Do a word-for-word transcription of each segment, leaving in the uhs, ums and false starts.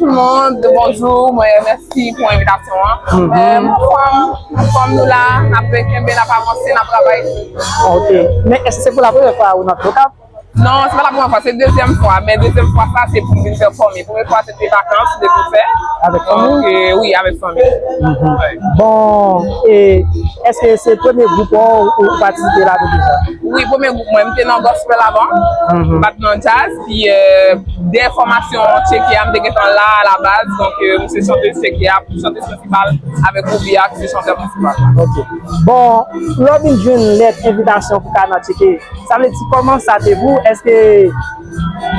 Tout le monde, bonjou, mwen mèsi pou envitasyon an. Mhm. Euh, mwen fanm, mwen fanm nou la, n ap kenbe, n ap avanse, n ap travay. Ok. Men èske se pou la premyè fwa ou nan Okap? Non, se pa la premyè fwa, se dezyèm fwa, men dezyèm fwa sa se pou m vin pèfòme. Premyè fwa se te vakans, se te pou fè. Avèk fanmi? Donk, euh, wi, avèk fanmi. Mhm. Wi. Bon, e èske se premye gwoup ou, ou patisipe ladan deja? Wi, premye gwoup mwen, m te nan gospel avan, mhm, m pa t nan djaz, pi euh, dèyè fòmasyon Tcheke a, m te gentan la a la baz, donk euh, m se chantez Tcheke a, chantez prensipal, avèk Roubia ki se chantè prensipal. Ok. Bon, lè w vin jwenn lèt envitasyon pou ka nan Tcheke, sa vle di kòman sa te pou ou? Èske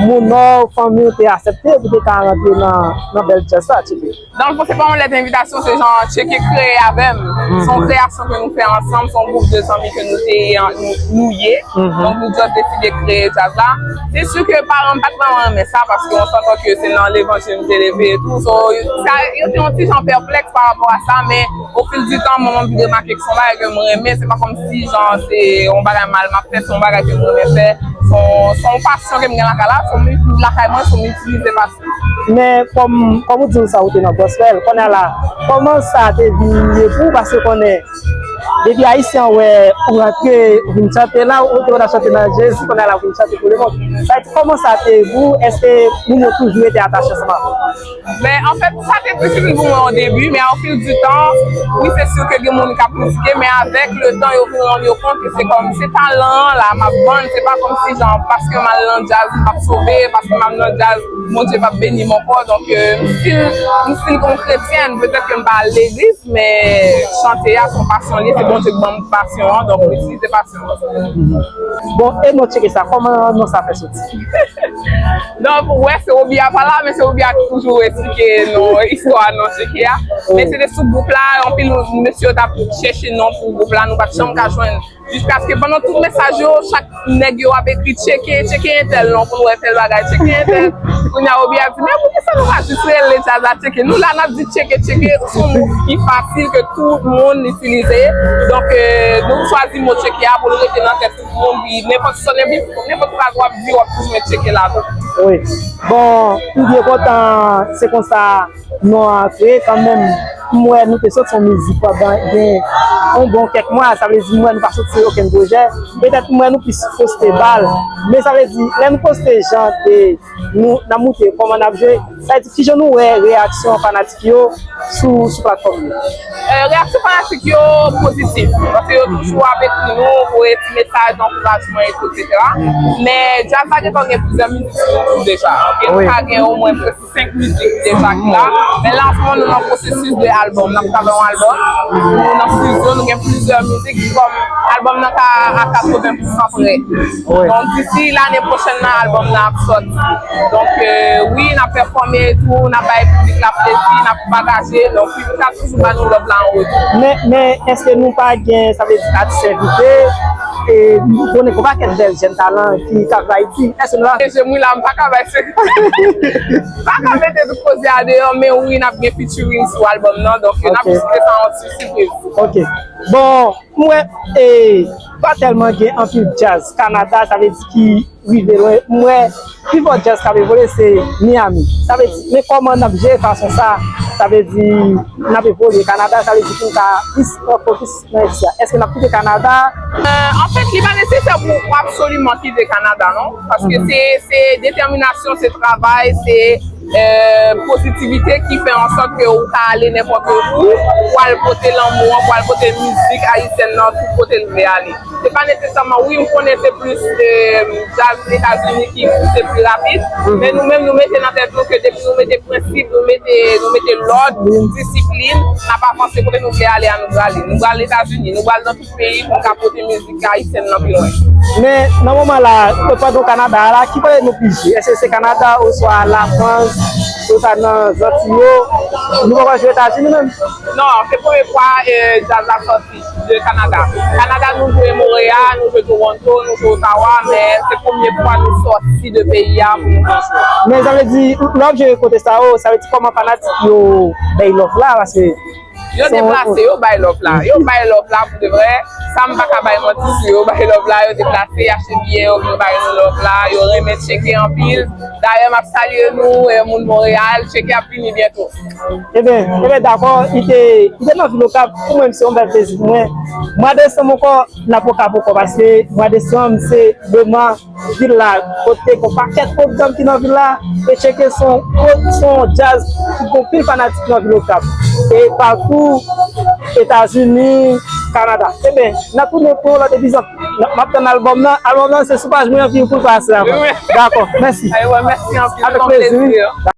moun nan fanmi w te aksepte pou te ka rantre nan, nan bèl djaz sa, Tcheke? Dans le fond, se pa yon lèt envitasyon, se jan Tcheke kreye avè m. Se yon kreyasyon ke nou fè ansanm, se yon gwoup de zanmi ke nou te, nou, nou ye. Mhm. Donk, nou just deside kreye djaz la. Se si ke paran m pa t vrèman renmen sa, paske on s'entend ke se nan levanjil m te leve etou. So, sa, yo te yon ti jan pèplèks pa rapò a sa, men au fil du temps, mwen, mwen vin remake ke se yon bagay ke m renmen, se pa kòmsi, jan, se yon bagay mal m ap fè, se yon bagay ke m renmen fè. Se yon, se yon pasyon ke m gen lakay la, se yon mi-, lakay mwen, se yon itilize pasyon. Men kòm, kòm ou di m sa, ou te nan gospel, kounye a la, kòman sa te vin ye pou ou? Paske konnen, depi Ayisyen an wè ou rantre, ou vin chante la, ou te konn ap chante nan Jezi, kounye a la, ou vin chante pou lemonn. Sa vle di, kòman sa te ye pou ou? Èske moun yo toujou rete atache ansanm avè w? Men, anfèt, sa te difisil pou mwen o debi, men au fil du temps, wi, se si ke gen moun k ap kritike, men avèk le tan, yo vin rann yo kont ke se kòm, se talan an la, m ap vann, se pa kòmsi, jan, paske m al nan djaz, m p ap sove, paske m al nan djaz, Bondye p ap beni m ankò. Donk, euh, m still, m still kon kretyèn, petèt ke m pa al legliz, men chante a se yon pasyon li ye, se Bondye ki ban m pasyon an, donk m itilize pasyon an. Bon, e non Tcheke sa, kòman non sa fè soti? Donk, ou wè, se Roubia pa la, men se Roubia ki toujou esplike non, istwa non Tcheke a. Men se te sou gwoup la, anpil mesye yo t ap chèche non pou gwoup la, nou pa t janm ka jwenn. Jiskaske pandan tout mesaj yo, chak nèg yo ap ekri Tcheke, Tcheke entèl non, pou nou wè tèl bagay, Tcheke entèl. Kounye a, Roubia di, men poukisa nou pa jis rele djaz la Tcheke? Nou la, n ap di Tcheke, Tcheke, se yon mo ki fasil ke tout moun itilize. Donk, euh, nou chwazi mo Tcheke a pou l rete nan tèt tout moun, pi nenpòt sòt, nenpòt, nenpòt fraz w ap di, w ap toujou met Tcheke ladan. Wi. Bon, m byen kontan, se konsa non an kreye kanmenm. M wè nou te sot yon mizik pandan gen yon bon kèk mwa, sa vle di m wè nou pa sot okenn pwojè. Petèt m wè nou plis poste bal. Men sa vle di, lè nou poste jan de nou, n ap montre kòman n ap jwe, sa vle di kijan nou wè reyaksyon fanatik yo sou, sou platfòm yo? Euh, reyaksyon fanatik yo pozitif, paske yo toujou ap ekri nou, voye ti mesaj ankourajman etou, etsetera. Men djaz la gentan gen plizyè mizik sou nou deja. Ok, nou ka gen omwen prèske senk mizik deja ki la. Men la, an se moman, nou nan pwosesis de albòm. N ap travay yon albòm. Nou nan stidyo, nou gen plizyè mizik ki kòm albòm nan ka a katreven pou san prè. Donk, disi lane pwochèn nan, albòm nan ap sòti. Donk, euh, wi, n ap pèfòme etou, n ap bay piblik la plezi, n ap pataje. Donk, piblik la toujou ba nou love la an retou. Men, men, èske nou pa gen, sa vle di, atis envite? E, nou konnen gen yon pakèt bèl jèn talan ki, k ap viv Ayiti. Èske nou pa... E, jèm wi la, m pa ka bay sekrè. Pa ka mete tout koze a deyò, men wi, n ap gen featuring sou albòm nan. Donk, n ap kite sa yon ti sipriz. Ok. Bon, m wè, e, pa tèlman gen anpil djaz Kanada, sa vle di ki rive lwen. M wè, pi fò djaz k ap evole se Miami. Sa vle di, men kòman n ap jere fason sa? Sa vle di, n ap evolye Kanada, sa vle di pou n ka plis fokis nan Ayiti a. Èske n ap kite Kanada? Euh, anfèt, li pa nesesè pou w absoliman kite Kanada, non. Paske se, se detèminasyon, se travay, se euh, pozitivite ki fè an sòt ke ou ka ale nenpòt ou, pou al pote lanmou an, pou al pote mizik ayisyèn nan tout kote l vle ale. Se pa nesesèman, wi, m konnen se plis, euh, djaz Etazini ki pouse pi rapid, men nou menm, nou mete nan tèt nou ke depi nou mete prensip, nou mete, nou mete lòd, disiplin, n ap avanse kote nou vle ale a, nou prale. Nou pral Etazini, nou pral nan tout peyi pou n ka pote mizik ayisyèn nan pi lwen. Men, nan moman la, pandan Kanada a la, ki kote nou pije? Èske se Kanada oswa Lafrans, oswa nan Zanti yo? Nou poko jwe Etazini menm? Non, se premye fwa, eh, djaz la sòti de Kanada. Kanada, nou jwe Montréal, nou jwe Toronto, nou jwe Ottawa, men se premye fwa nou sòti de peyi a pou nou vin jwe. Men sa vle di, lè w ap jwe kote sa yo, sa vle di kòman fanatik yo bay love la, paske Yo deplase, yo bay love la. Yo bay love la pou de vrè. Sa m pa ka bay manti sou yo, bay love la, yo deplase, y achte biyè, yo vin bay nou love la, yo renmen tcheke anpil. Dayè, m ap salye nou, e moun Monreyal, tcheke ap vini byento. Ebyen, ebyen, dakò, li te, li te nan vil Okap, pou mwen, se yon bèl plezi pou mwen. Mwa desanm ankò, n ap Okap ankò, paske mwa desanm, se le mwa vil la, kote gon pakèt pwogram ki nan vil la, e tcheke son, son djaz ki gon pil fanatik nan vil Okap. E patou, Etazini, Kanada. Ebyen, n ap tounen pou yon lòt epizòd. N ap, m ap tann albòm nan. Albòm nan, se sou paj mwen anpil pou l pase la. Wi, wi. Dakò, mèsi. Aywa, mèsi anpil. Avèk plezi, wi.